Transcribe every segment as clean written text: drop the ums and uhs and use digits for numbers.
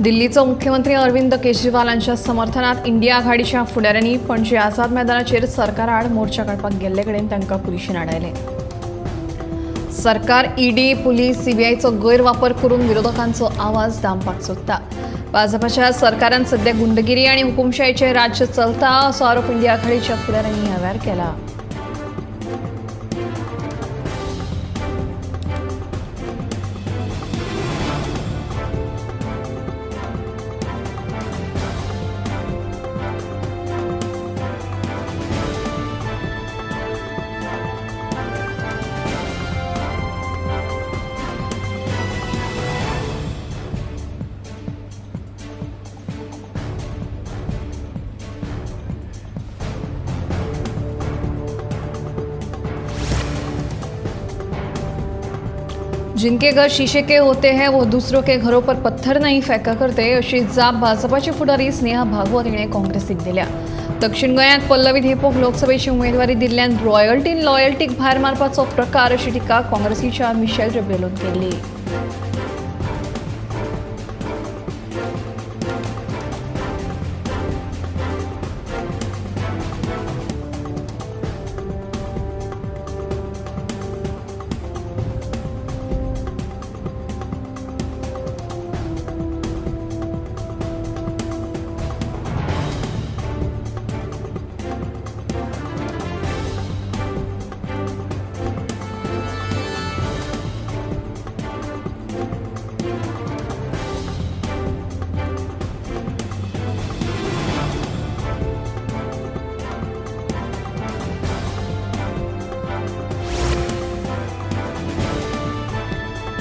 दिल्लीचो मुख्यमंत्री अरविंद केजरीवाल हांच्या समर्थनात इंडिया आघाडीच्या फुडाऱ्यांनी पणजे आझाद मैदानाचेर सरकाराआड मोर्चा काडपाक गेल्ले कडेन तांकां पुलिशेन आडायले. सरकार ईडी, पुलीस, सीबीआयचो गैरवापर करून विरोधकांचो आवाज दामपाक सोदता. भाजपाच्या सरकारान सध्या गुंडगिरी आनी हुकुमशाहीचें राज्य चलता असो आरोप इंडिया आघाडीच्या फुडाऱ्यांनी ह्या वेळार केला. जिनके घर शीशे के होते हैं वो दूसरों के घरों पर पत्थर नहीं फेंका करते अशी जाप भाजपाची फुडारी स्नेहा भागवत हिणें काँग्रेसीक दिल्या. दक्षिण गोंयांत पल्लवी धेंपोक लोकसभेची उमेदवारी दिल्ल्यान रॉयल्टीन लॉयल्टीक भायर मारपाचो प्रकार अशी टिका काँग्रेसीच्या मिशेल रेबेलोन केल्ली.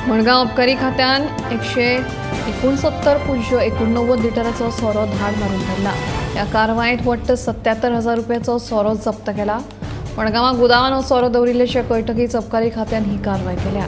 मडगांव अबकारी खात्यान 169.89 लिटराचो सोरो धाड मारून धरला. ह्या कारवायेंत वट्ट 77,000 रुपयाचो सोरो जप्त केला. मडगांवां गुदावान हो सोरो दवरिल्ल्याचें कळटकीच अबकारी खात्यान ही कारवाय केल्या.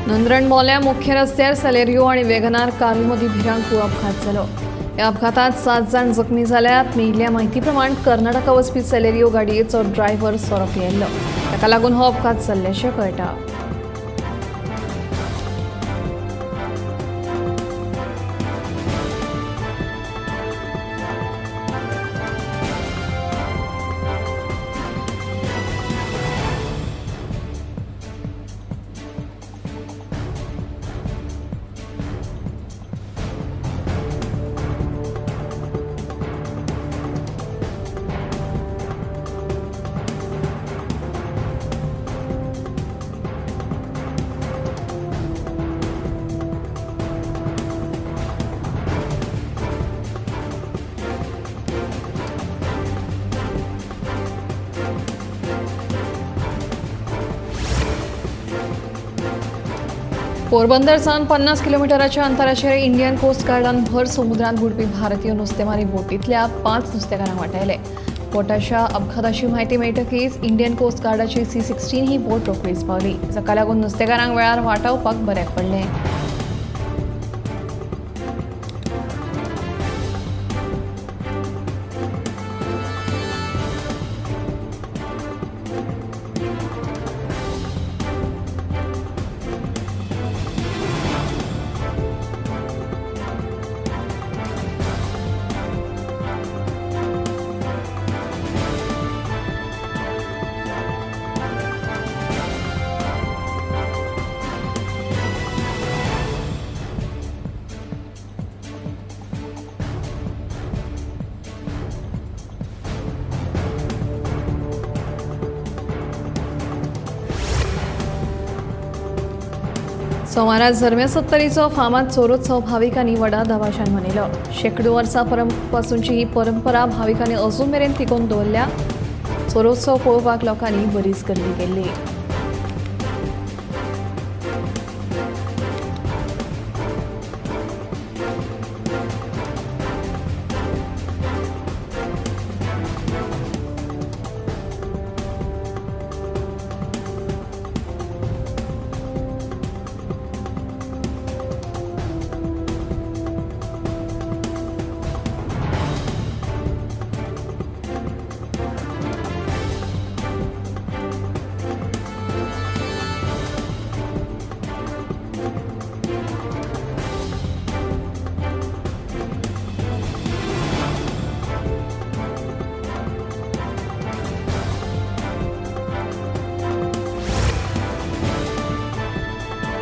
नंद्रण मोल्या मुख्य रस्त्यार सेलेरियो आनी वेगनार कारी मदीं भिरांकूळ अपघात जालो. ह्या अपघातांत 7 जाण जखमी जाल्यात. मेळिल्ल्या म्हायती प्रमाण कर्नाटका वचपी सेलेरियो गाडयेचो ड्रायव्हर सोरो पियेल्लो. ताका लागून हो अपघात जाल्ल्याचें कळटा. पोरबंदर सावन 50 किलोमिटराच्या अंतराचेर इंडियन कोस्ट गार्डान भर समुद्रांत बुडपी भारतीय नुस्तेमारी बोटींतल्या 5 नुस्तेकारांक वाटायले. बोटाच्या अपघाताची म्हायती मेळटकीच इंडियन कोस्ट गार्डाची C-16 ही बोट रोखडीच पावली. जाका लागून नुस्तेकारांक वेळार वाटावपाक बऱ्याक पडलें. सोमारा झरम्या सत्तरीचो फामाद चोरोत्सव भाविकांनी व्हडा दबाज्यान मनयलो. शेंकडो वर्सां पासूनची ही परंपरा भाविकांनी अजून मेरेन तिगोवन दवरल्या. चोरोत्सव पळोवपाक लोकांनी बरीच गर्दी केल्ली.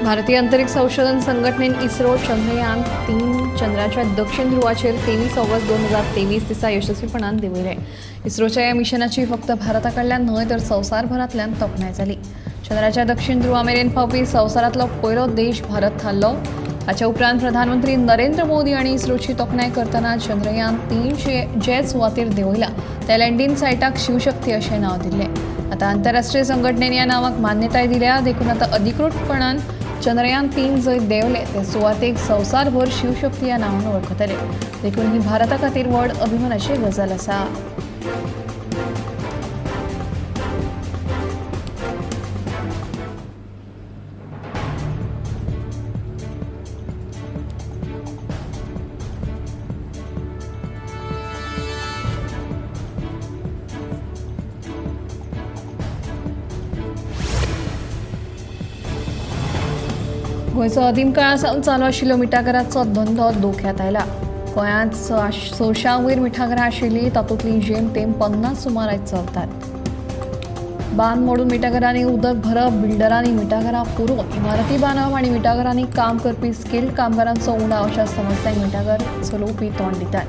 भारतीय अंतरिक्ष संशोधन संघटनेन इस्रो चंद्रयान 3 चंद्राच्या दक्षिण ध्रुवाचेर 23 ऑगस्ट 2023 दिसा यशस्वीपणान देंवयलें. इस्रोच्या ह्या मिशनाची फक्त भारता कडल्यान न्हय तर संवसारभरांतल्यान तोखणाय जाली. चंद्राच्या दक्षिण ध्रुवा मेरेन पावपी संवसारांतलो पयलो देश भारत थारलो. हाच्या उपरांत प्रधानमंत्री नरेंद्र मोदी हांणी इस्रोची तोखणाय करतना चंद्रयान 3 जे सुवातेर देंवयला त्या लँडिंग सायटाक शिवशक्ती अशें नांव दिल्लें. आतां आंतरराष्ट्रीय संघटनेन ह्या नांवाक मान्यताय दिल्या देखून आतां अधिकृतपणान चंद्रयान 3 जंय देंवले ते सुवातेक संवसारभर शिवशक्ती ह्या नांवान वळखतले. देखून ही भारता खातीर व्हड अभिमानाची गजाल आसा. गोंयचो अदीम काळा सावन चालू आशिल्लो मिठागराचो धंदो धोक्यांत आयला. गोंयांत 600 वयर मिठागरां आशिल्लीं, तातूंतलीं जेमतेम 50 सुमार आयज चलतात. बांद मोडून मिठागरांनी उदक भरप, बिल्डरांनी मिठागरां पुरोवन इमारती बांदप आनी मिठागरांनी काम करपी स्किल्ड कामगारांचो उणाव अशा समस्यांक मिठागर चलोवपी तोंड दितात.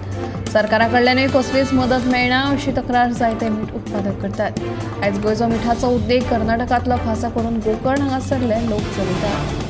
सरकारा कडल्यानूय कसलीच मदत मेळना अशी तक्रार जायते मीठ उत्पादक करतात. आयज गोंयचो मिठाचो उद्देग कर्नाटकांतलो खासा करून गोकर्ण हांगासरले लोक चलयतात.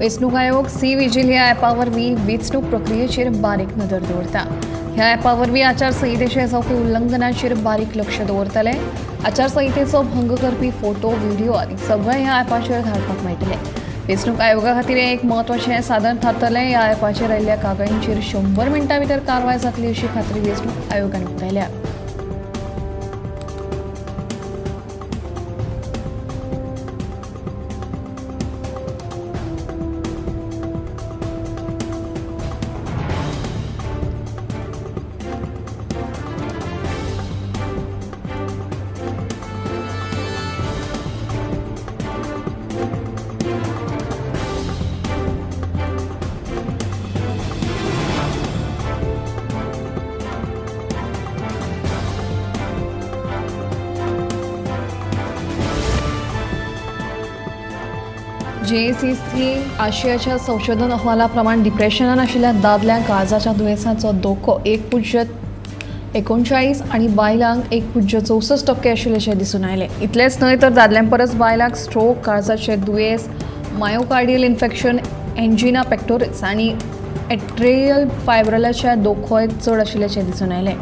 वेंचणूक आयोग सी विजील ह्या ॲपा वरवीं वेंचणूक प्रक्रियेचेर बारीक नदर दवरता. ह्या ॲपा वरवीं आचारसंहितेचें जावपी उल्लंघनाचेर बारीक लक्ष दवरतले. आचारसंहितेचो भंग करपी फोटो, व्हिडिओ आदी सगळें ह्या ॲपाचेर धाडपाक मेळटलें. वेंचणूक आयोगा खातीर हें एक म्हत्वाचें साधन थारतलें. ह्या ॲपाचेर आयिल्ल्या कागाळींचेर 100 मिनटां भितर कारवाय जातली अशी खात्री वेंचणूक आयोगान उक्तायल्या. जेएसीसी आशियाच्या संशोधन अहवालाप्रमाण डिप्रेशनान आशिल्ल्या दादल्यांक काळजाच्या दुयेंसाचो धोको 1.39 आनी बायलांक 1.64% आशिल्ल्याचें दिसून आयलें. इतलेंच न्हय तर दादल्यां परस बायलांक स्ट्रोक, काळजाचें दुयेंस, मायोकार्डियल इन्फेक्शन, एन्जिना पेक्टोरिस आनी एट्रियल फायब्रलाच्या धोकोय चड आशिल्ल्याचें दिसून आयलें.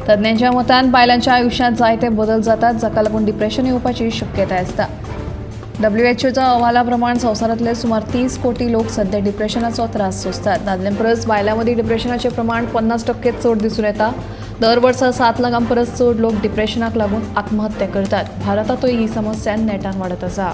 तज्ञांच्या मतान बायलांच्या आयुश्यांत जायते बदल जातात जाका लागून डिप्रेशन येवपाची शक्यताय आसता. डब्ल्यूएचओच्या अहवालाप्रमाण संवसारांतले सुमार 30 कोटी लोक सध्या डिप्रेशनाचो त्रास सोंसतात. दादल्यां परस बायलां मदीं डिप्रेशनाचें प्रमाण 50% चड दिसून येता. दर वर्सा 7 लाखां परस चड लोक डिप्रेशनाक लागून आत्महत्या करतात. भारतांतूय ही समस्या नेटान वाडत आसा.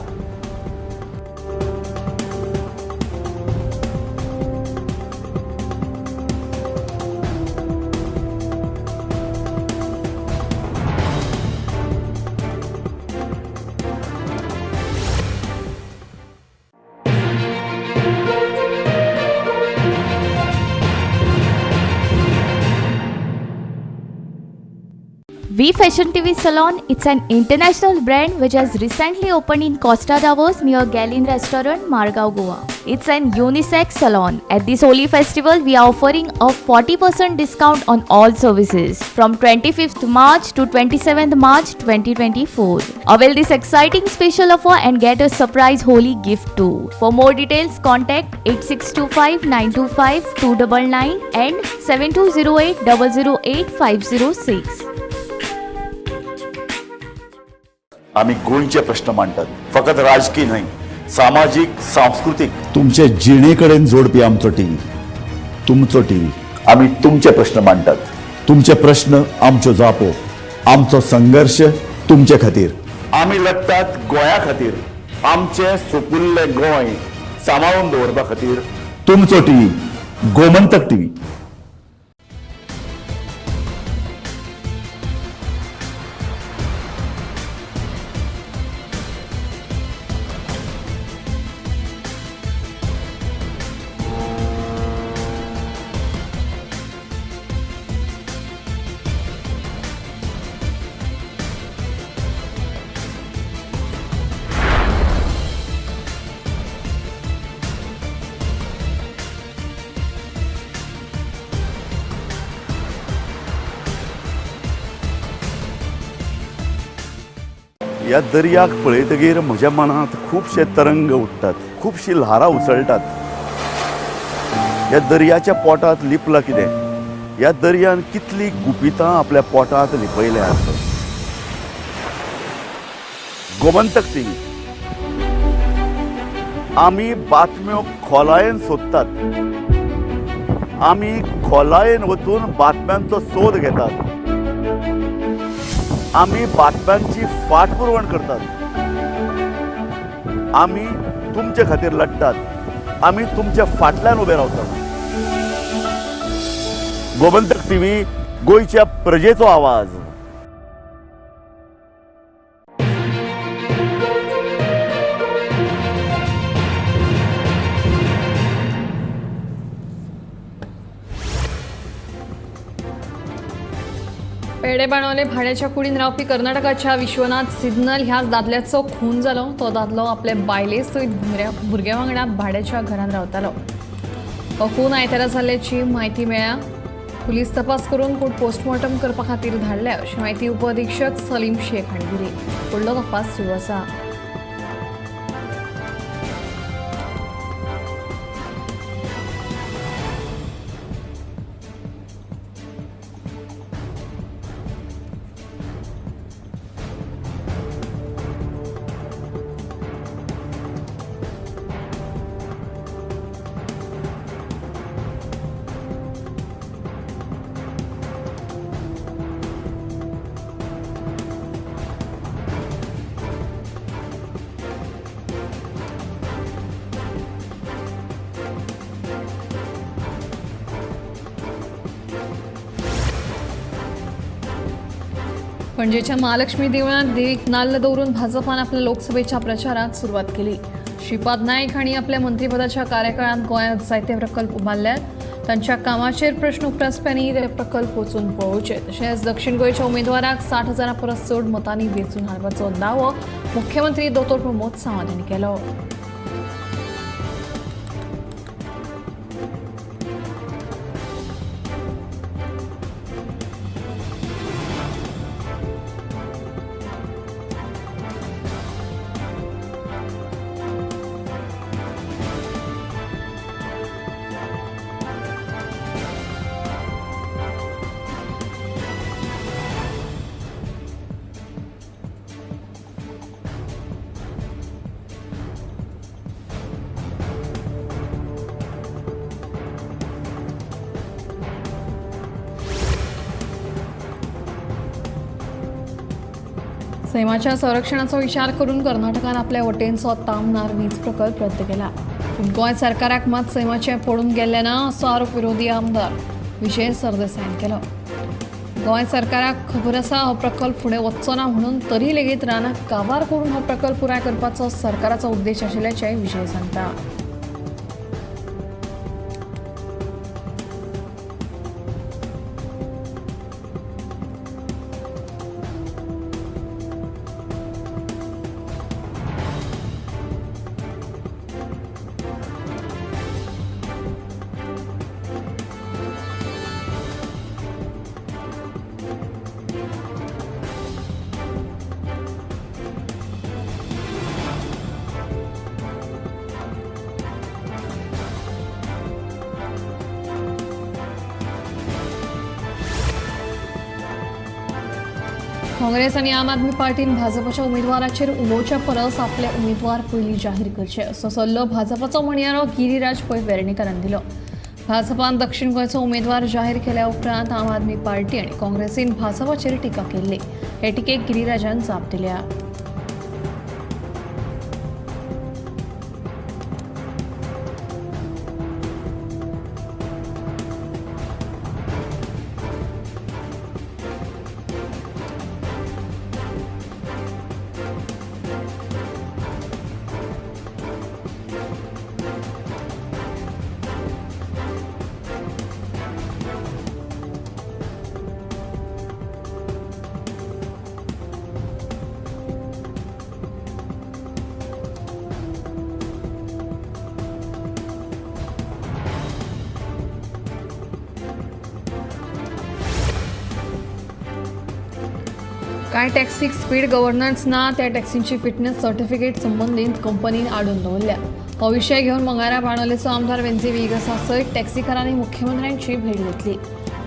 V Fashion TV Salon, it's an international brand which has recently opened in Costa Davos near Gallin Restaurant, Margao, Goa. It's an unisex salon. At this Holi festival, we are offering a 40% discount on all services from 25th March to 27th March 2024. Avail this exciting special offer and get a surprise Holi gift too. For more details, contact 8625 925 299 and 7208 008 506. आम्ही गोंयचे प्रश्न मांडटात, फकत राजकीय न्हय, सामाजीक, सांस्कृतीक, तुमचे जिणे कडेन जोडपी आमचो टीव्ही, तुमचो टीव्ही. आम्ही तुमचे प्रश्न मांडटात, तुमचे प्रश्न आमच्यो जापो, आमचो संघर्श तुमचे खातीर. आमी लडटात गोंया खातीर, आमचें सुपुल्लें गोंय सांबाळून दवरपा खातीर. तुमचो टीव्ही, गोमंतक टीव्ही. ह्या दर्याक पळयतगीर म्हज्या मनांत खुबशे तरंग उठ्ठात, खुबशीं ल्हारां उसळटात. ह्या दर्याच्या पोटांत लिपलां कितें? ह्या दर्यान कितलीं गुपितां आपल्या पोटांत लिपयल्यात? गोमंतक टीव्ही, आमी बातम्यो खोलायेन सोदतात, आमी खोलायेन वचून बातम्यांचो सोद घेतात, आमी बातम्यांची फाटपुरवण करतात, आमी तुमचे खातीर लडटात, आमी तुमच्या फाटल्यान उबे रावतात. गोमंतक टीव्ही, गोंयच्या प्रजेचो आवाज. पेडे बाणावले भाड्याच्या कुडीन रावपी कर्नाटकाच्या विश्वनाथ सिग्नल ह्याच दादल्याचो खून जालो. तो दादलो आपले बायले सयत भुरग्या वांगडा भाड्याच्या घरान रावतालो. हो खून आयतारा जाल्ल्याची म्हायती मेळ्ळ्या. पुलीस तपास करून कूड पोस्टमॉर्टम करपा खातीर धाडल्या अशी म्हायती उपअधिक्षक सलीम शेख हांणी दिली. फुडलो तपास सुरू आसा. पणजेच्या महालक्ष्मी देवळात देवीक नाल्ल दवरून भाजपान आपल्या लोकसभेच्या प्रचारात सुरवात केली. श्रीपाद नायक हांणी आपल्या मंत्रीपदाच्या कार्यकाळात गोंयांत जायते प्रकल्प उबारल्यात. तांच्या कामाचेर प्रश्न उप्रासप्यांनी ते प्रकल्प वचून पळोवचे. तशेंच दक्षिण गोंयच्या उमेदवाराक 60,000 परस चड मतांनी वेंचून हाडपाचो दावो मुख्यमंत्री दोतोर प्रमोद सावंत हांणी केलो. सैमाच्या संरक्षणाचो विचार करून कर्नाटकान आपल्या वटेनचो तामनार वीज प्रकल्प रद्द केला. पूण गोंय सरकाराक मात सैमाचें पडून गेल्लें ना असो आरोप विरोधी आमदार विजय सरदेसायान केलो. गोंय सरकाराक खबर आसा हो प्रकल्प फुडें वचचो ना म्हणून तरी लेगीत रानाक काबार करून हो प्रकल्प पुराय करपाचो सरकाराचो उद्देश आशिल्ल्याचें विजय सांगता. काँग्रेस आनी आम आदमी पार्टीन भाजपाच्या उमेदवाराचेर उलोवच्या परस आपले उमेदवार पयलीं जाहीर करचे असो सल्लो भाजपाचो म्हणयारो गिरीराज पै वेर्णेकारान दिलो. भाजपान दक्षिण गोंयचो उमेदवार जाहीर केल्या उपरांत आम आदमी पार्टी आनी काँग्रेसीन भाजपाचेर टिका केल्ली. हे टिकेक गिरीराजान जाप दिल्या. कांय टॅक्सीक स्पीड गव्हर्नन्स ना त्या टॅक्सींची फिटनेस सर्टिफिकेट संबंदीत कंपनीन आडून दवरल्या. हो विशय घेवन मंगळारा बाणावलेचो आमदार वेन्झी व्हिएगसा सयत टॅक्सीकारांनी मुख्यमंत्र्यांची भेट घेतली.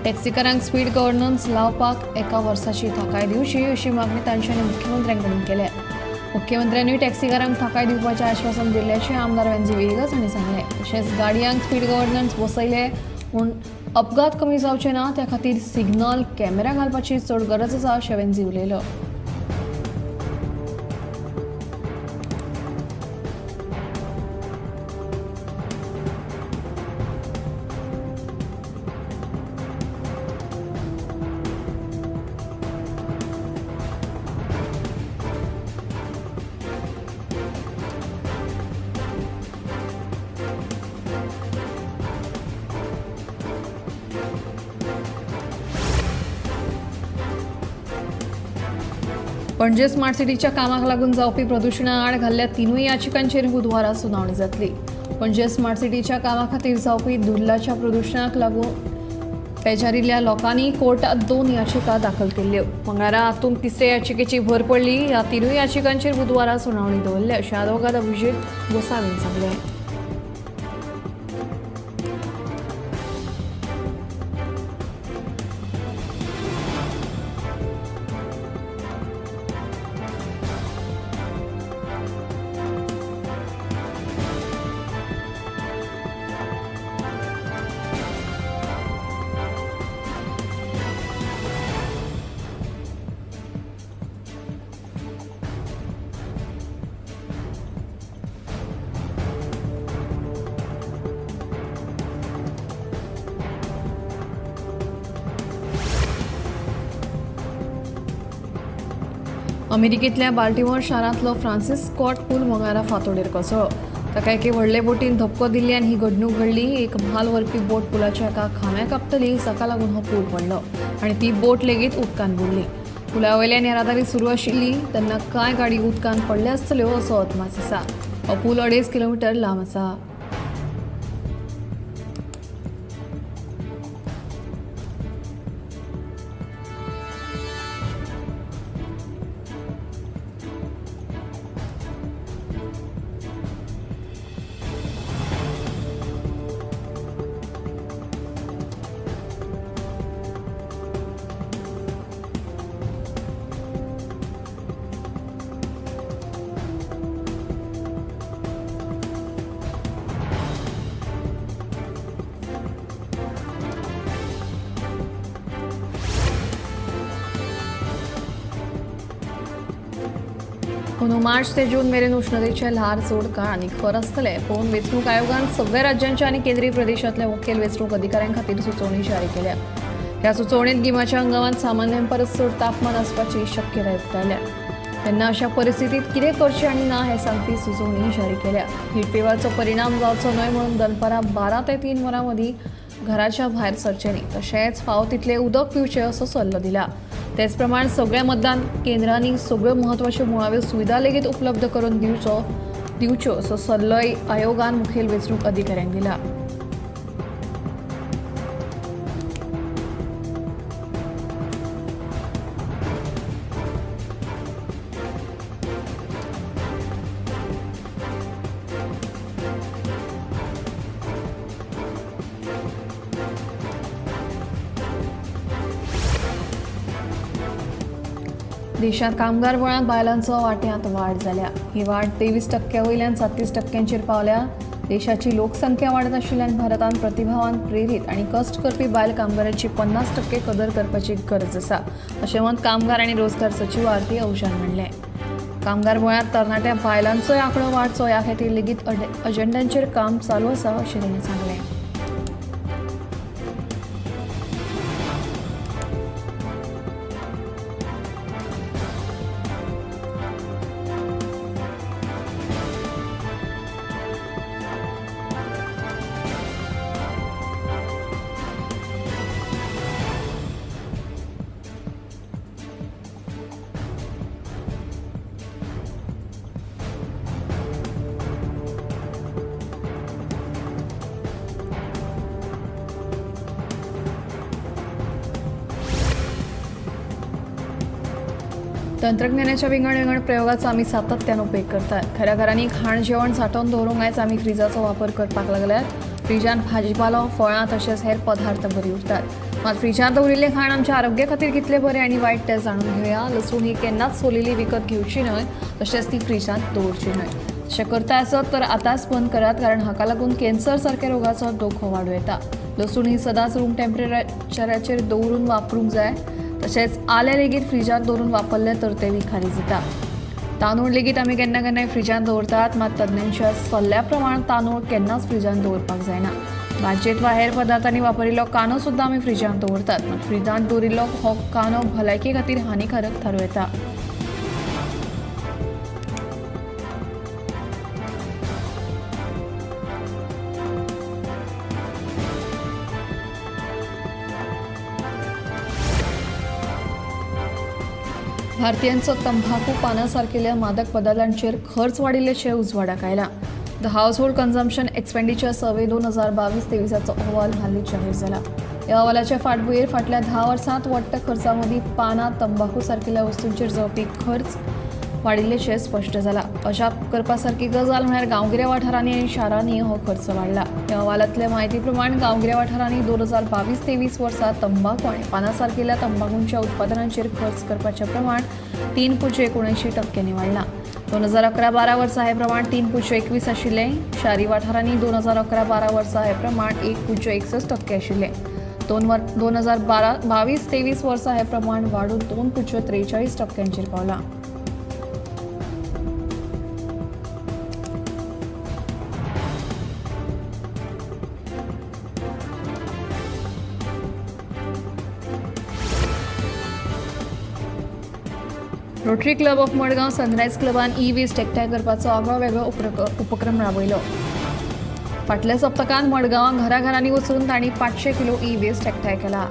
टॅक्सीकारांक स्पीड गव्हर्नन्स लावपाक एका वर्साची थाकाय दिवची अशी मागणी तांच्यांनी मुख्यमंत्र्यां कडेन केल्या. मुख्यमंत्र्यांनी टॅक्सीकारांक थाकाय दिवपाचें आश्वासन दिल्ल्याचें आमदार वेन्झी व्हिएगस हांणी सांगलें. तशेंच गाडयांक स्पीड गव्हर्नन्स बसयले पूण अपघात कमी जावचे ना त्या खातीर सिग्नल कॅमेरा घालपाची चड गरज आसा अशें वेन्झी उलयलो. पणजे स्मार्ट सिटीच्या कामाक लागून जावपी प्रदुशणा आड घाल्ल्या तिनूय याचिकांचेर बुधवारा सुनावणी जातली. पणजे स्मार्ट सिटीच्या कामा खातीर जावपी धुल्लाच्या प्रदुशणाक लागून पेजारिल्ल्या लोकांनी कोर्टात 2 याचिका दाखल केल्ल्यो. मंगळारा हातूंत तिसऱ्या याचिकेची भर पडली. ह्या तिनूय याचिकांचेर बुधवारा सुनावणी दवरल्या अशें आदवोगाद अभिजीत गोसावीन सांगलें. अमेरिकेंतल्या बाल्टिमोर शारांतलो फ्रांसिस स्कॉट पूल मंगळारा फांतोडेर कोसळ्ळो. ताका एके व्हडले बोटीन धपको दिल्ल्यान ही घडणूक घडली. एक म्हाल व्हरपी बोट पुलाच्या एका खांब्याक आपटली. ताका लागून हो पूल पडलो आनी ती बोट लेगीत उदकांत बुडली. पुला वयल्यान येरादारी सुरू आशिल्ली तेन्ना कांय गाडी उदकांत पडल्या आसतल्यो असो अदमास आसा. हो पूल 2.5 किलोमिटर लांब आसा. अंदू मार्च ते जून मेरेन उष्णतेचे ल्हार चड काळ आनी खर आसतले. पळोवन वेंचणूक आयोगान सगळ्या राज्यांच्या आनी केंद्रीय प्रदेशांतल्या मुखेल वेंचणूक अधिकाऱ्यां खातीर सुचोवणी जारी केल्या. ह्या सुचोवणेंत गिमाच्या हंगामांत सामान्यां परस चड तापमान आसपाची शक्यताय उक्तायल्या. तेन्ना अशा परिस्थितींत कितें करचें आनी ना हें सांगपी सुचोवणी जारी केल्या. हिटवेवाचो परिणाम जावचो न्हय म्हणून दनपारां 12 ते 3 वरां मदीं घराच्या भायर सरचें न्ही, तशेंच फावो तितलें उदक पिवचें असो सल्लो दिला. तेच प्रमाण सगळ्या मतदान केंद्रांनी सगळ्यो म्हत्वाच्यो मुळाव्यो सुविधा लेगीत उपलब्ध करून दिवच्यो असो सल्लोय आयोगान मुखेल वेंचणूक अधिकाऱ्यांक दिला. देशांत कामगार बळांत बायलांचो वांट्यांत वाड जाल्या. ही वाड 23% वयल्यान 37% पावल्या. देशाची लोकसंख्या वाडत आशिल्ल्यान भारतान प्रतिभावान, प्रेरीत आनी कश्ट करपी बायल कामगारांची 50% कदर करपाची गरज आसा, अशें मत कामगार आनी रोजगार सचीव आरती आहूजान म्हणलें. कामगार बळांत तरणाट्या बायलांचोय आंकडो वाडचो ह्या खातीर लेगीत अजेंड्यांचेर काम चालू आसा, अशें तांणी सांगलें. तंत्रज्ञानाच्या विंगड विंगड प्रयोगाचो आमी सातत्यान उपेग करतात. खऱ्या घरांनी खाण जेवण सांठोवन दवरूंक आयज आमी फ्रिजाचो वापर करपाक लागल्यात. फ्रिजान भाजीपालो, फळां तशेंच हेर पदार्थ बरी उरतात. मात फ्रिजांत दवरिल्लें खाण आमच्या आरोग्या खातीर कितलें बरें आनी वायट तें जाणून घेवया. लसूण ही केन्नाच सोलिल्ली विकत घेवची न्हय, तशेंच ती फ्रिजांत दवरची न्हय. तशें करता आसत तर आतांच बंद करात, कारण हाका लागून कॅन्सर सारक्या रोगाचो धोको वाडूं येता. लसूण ही सदांच रूम टेम्परेचराचेर दवरून वापरूंक जाय. तशेंच आलें लेगीत फ्रिजांत दवरून वापरलें तर तें विखारी जाता. तांदूळ लेगीत आमी केन्ना केन्नाय फ्रिजांत दवरतात, मात तज्ञांच्या सल्ल्या प्रमाण तांदूळ केन्नाच फ्रिजांत दवरपाक जायना. भाजयेंत वा हेर पदार्थांनी वापरिल्लो कांदो सुद्दां आमी फ्रिजांत दवरतात, मात फ्रिजांत दवरिल्लो हो कांदो भलायके खातीर हानिकारक थारूं येता. भारतीयांचो तंबाखू पानां सारकेल्या मादक पदार्थांचेर खर्च वाडिल्ल्याचें उजवाडाक आयलां. The household consumption expenditure survey 2022-23 अहवाल हालींच जाहीर जाला. ह्या अहवालाचे फाटभुंयेर फाटल्या 10 वर्सांत वट्ट खर्चा मदीं पानां, तंबाखू सारकेल्या वस्तूंचेर जावपी खर्च वाडिल्ल्याचें स्पश्ट जाला. अजाप करपा सारकी गजाल म्हळ्यार गांवगिऱ्या वाठारांनी आनी शारांनी हो खर्च वाडला. ह्या अहवालांतल्या म्हायती प्रमाण गांवगिऱ्या वाठारांनी 2022-23 वर्सा तंबाखू आनी पानां सारकेल्या तंबाखूंच्या उत्पादनांचेर खर्च करपाचें प्रमाण 3.79% वाडलां. 2011-12 वर्सा हें प्रमाण 3.21 आशिल्लें. शारी वाठारांनी 2011-12 वर्सा हें प्रमाण 1.61% आशिल्लें. 2022-23 वर्सा हें प्रमाण वाडून 2.43% पावलां. Rotary club of Madgaon sunrise क्लबान E waste एकठांय करपाचो आगळो वेगळो उपक्रम राबयलो. फाटल्या सप्तकांत मडगांवां घराघरांनी वचून तांणी 500 किलो ई वेस्ट एकठांय केला.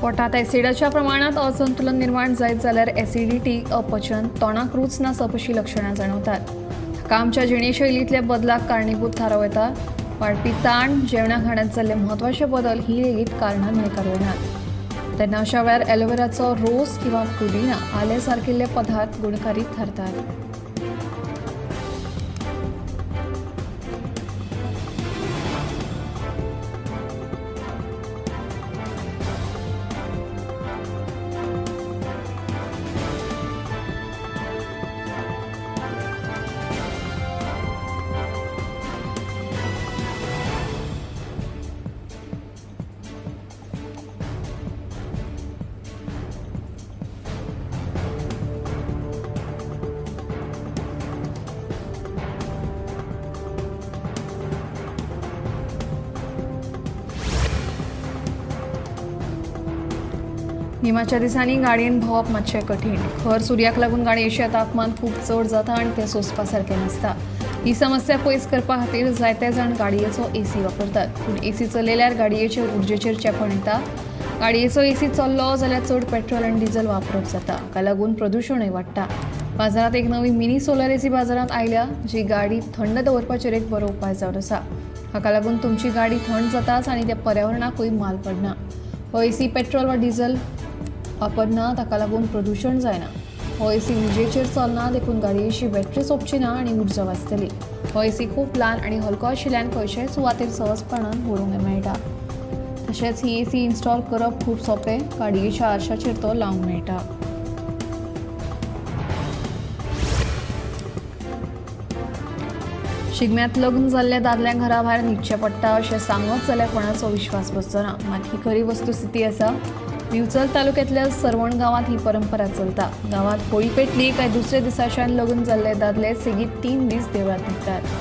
पोटांत ॲसिडाच्या प्रमाणांत असंतुलन निर्माण जायत जाल्यार ॲसिडिटी, अपचन, तोंडाक रूच नासप अशीं लक्षणां जाणवतात. हाका आमच्या जिणेशैलींतल्या बदलाक कारणीभूत थारावं येता. वाडपी ताण, जेवणा खाणांत जाल्ले म्हत्वाचे बदल ही लेगीत कारणां न्हयकारूं येनात. तेन्ना अशा वेळार एलोवेराचो रोस किंवा पुदिना, आलें सारकिल्ले पदार्थ गुणकारी थारतात. गिमाच्या दिसांनी गाडयेन भोंवप मातशें कठीण. खर सुर्याक लागून गाडयेचें तापमान खूब चड जाता आनी तें सोंसपा सारकें नासता. ही समस्या पयस करपा खातीर जायते जाण गाडयेचो एसी वापरतात. पूण एसी चलयल्यार गाडयेचे उर्जेचेर चेपण येता. गाडयेचो एसी चल्लो जाल्यार चड पेट्रोल आनी डिझल वापरप जाता. हाका लागून प्रदुशणूय वाडटा. बाजारांत एक नवी मिनी सोलर एसी बाजारांत आयल्या, जी गाडी थंड दवरपाचेर एक बरो उपाय जावन आसा. हाका लागून तुमची गाडी थंड जाताच आनी त्या पर्यावरणाकूय माल पडना. हो एसी पेट्रोल वा डिझल वापरना, ताका लागून प्रदुशण जायना. हो एसी विजेचेर चलना, देखून गाडयेची बॅटरी सोंपची ना आनी उर्जा वाचतली. हो एसी खूब ल्हान आनी हलको आशिल्ल्यान खंयच्याय सुवातेर सहजपणान व्हरूंक मेळटा. तशेंच ही एसी इन्स्टॉल करप खूब सोंपें. गाडयेच्या आरशाचेर तो लावंक मेळटा. शिगम्यांत लग्न जाल्ल्या दादल्यांक घरा भायर न्हिदचें पडटा अशें सांगत जाल्यार कोणाचो विश्वास बसचो ना. मात ही खरी वस्तुस्थिती आसा. दिवचल तालुक्यांतल्या सरवण गांवांत ही परंपरा चलता. गांवांत होळी पेटली काय दुसऱ्या दिसाच्यान लग्न जाल्ले दादले सेगीत 3 दीस देवळांत न्हिदतात.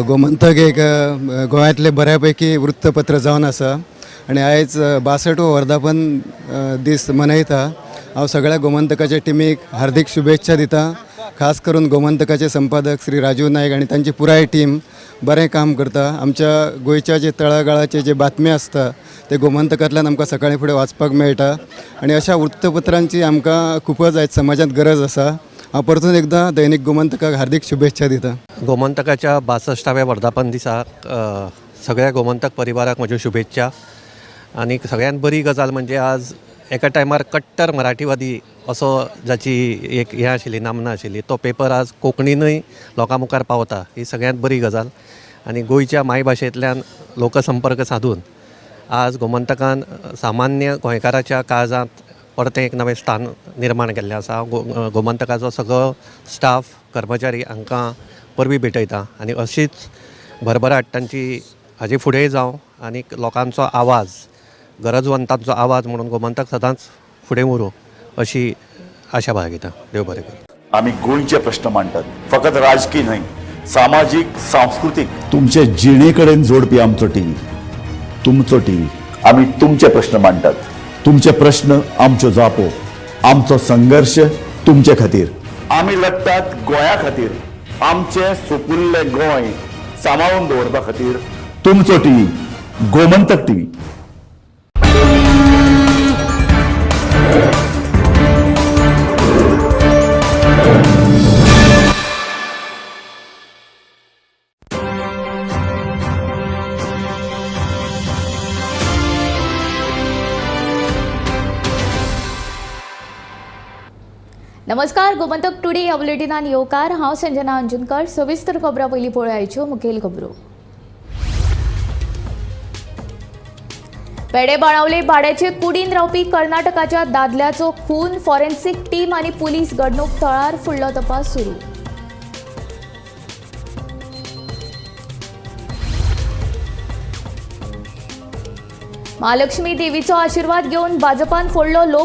गोमंतक एक गोंयांतलें बऱ्यापैकी वृत्तपत्र जावन आसा आनी आयज 62वो वर्धापन दीस मनयता. हांव सगळ्या गोमंतकाच्या टिमीक हार्दीक शुभेच्छा दिता. खास करून गोमंतकाचे संपादक श्री राजू नायक आनी तांची पुराय टीम बरें काम करता. आमच्या गोंयच्या जे तळागाळाचे जे बातमी आसता ते गोमंतकांतल्यान आमकां सकाळीं फुडें वाचपाक मेळटा आनी अशा वृत्तपत्रांची आमकां खुबच आयज समाजांत गरज आसा. हांव परतून एकदां दैनिक गोमंतकाक हार्दीक शुभेच्छा दिता. गोमंतकाच्या 62व्या वर्धापन दिसाक सगळ्या गोमंतक परिवाराक म्हज्यो शुभेच्छा. आनी सगळ्यात बरी गजाल म्हणजे आज एका टायमार कट्टर मराठीवादी असो जाची एक हें आशिल्ली नामना आशिल्ली तो पेपर आज कोंकणीनूय लोकां मुखार पावता, ही सगळ्यात बरी गजाल. आनी गोंयच्या मायभाशेंतल्यान लोकसंपर्क सादून आज गोमंतकान सामान्य गोंयकाराच्या काळजांत परतें एक नवें स्थान निर्माण केल्लें आसा. गोमंतकाचो सगळो स्टाफ कर्मचारी हांकां परबीं भेटयता आनी अशीच भरभराट तांची हाजे फुडेंय जावं आनी लोकांचो आवाज, गरजवंतांचो आवाज म्हणून गोमंतक सदांच फुडें व्हरूं अशी आशा बाळगिता. देव बरें करूं. आमी गोंयचे प्रश्न मांडटात, फकत राजकी न्हय, सामाजीक, सांस्कृतीक, तुमचे जिणे कडेन जोडपी आमचो टीव्ही, तुमचो टीव्ही. आमी तुमचे प्रश्न मांडटात, तुमचे प्रश्न आमच्यो जापो, आमचो संघर्श तुमचे खातीर. आमी लढटात गोंया खातीर, आमचें सुपुल्लें गोंय सांबाळून दवरपा खातीर. तुमचो टीव्ही, गोमंतक टीव्ही. नमस्कार, गोमंतक टुडे ह्या बुलेटिनान येवकार. हांव संजना अंजुनकर. सविस्तर खबरां पयलीं पळोवया मुखेल खबरो. पेडे बाणावले भाड्याचे कुडीन रावपी कर्नाटकाच्या दादल्याचो खून, फॉरेन्सिक टीम आनी पुलीस घडणूक थळार फुडलो तपास सुरू. महालक्ष्मी देवीचो आशिर्वाद घेवन भाजपान फोडलो लोक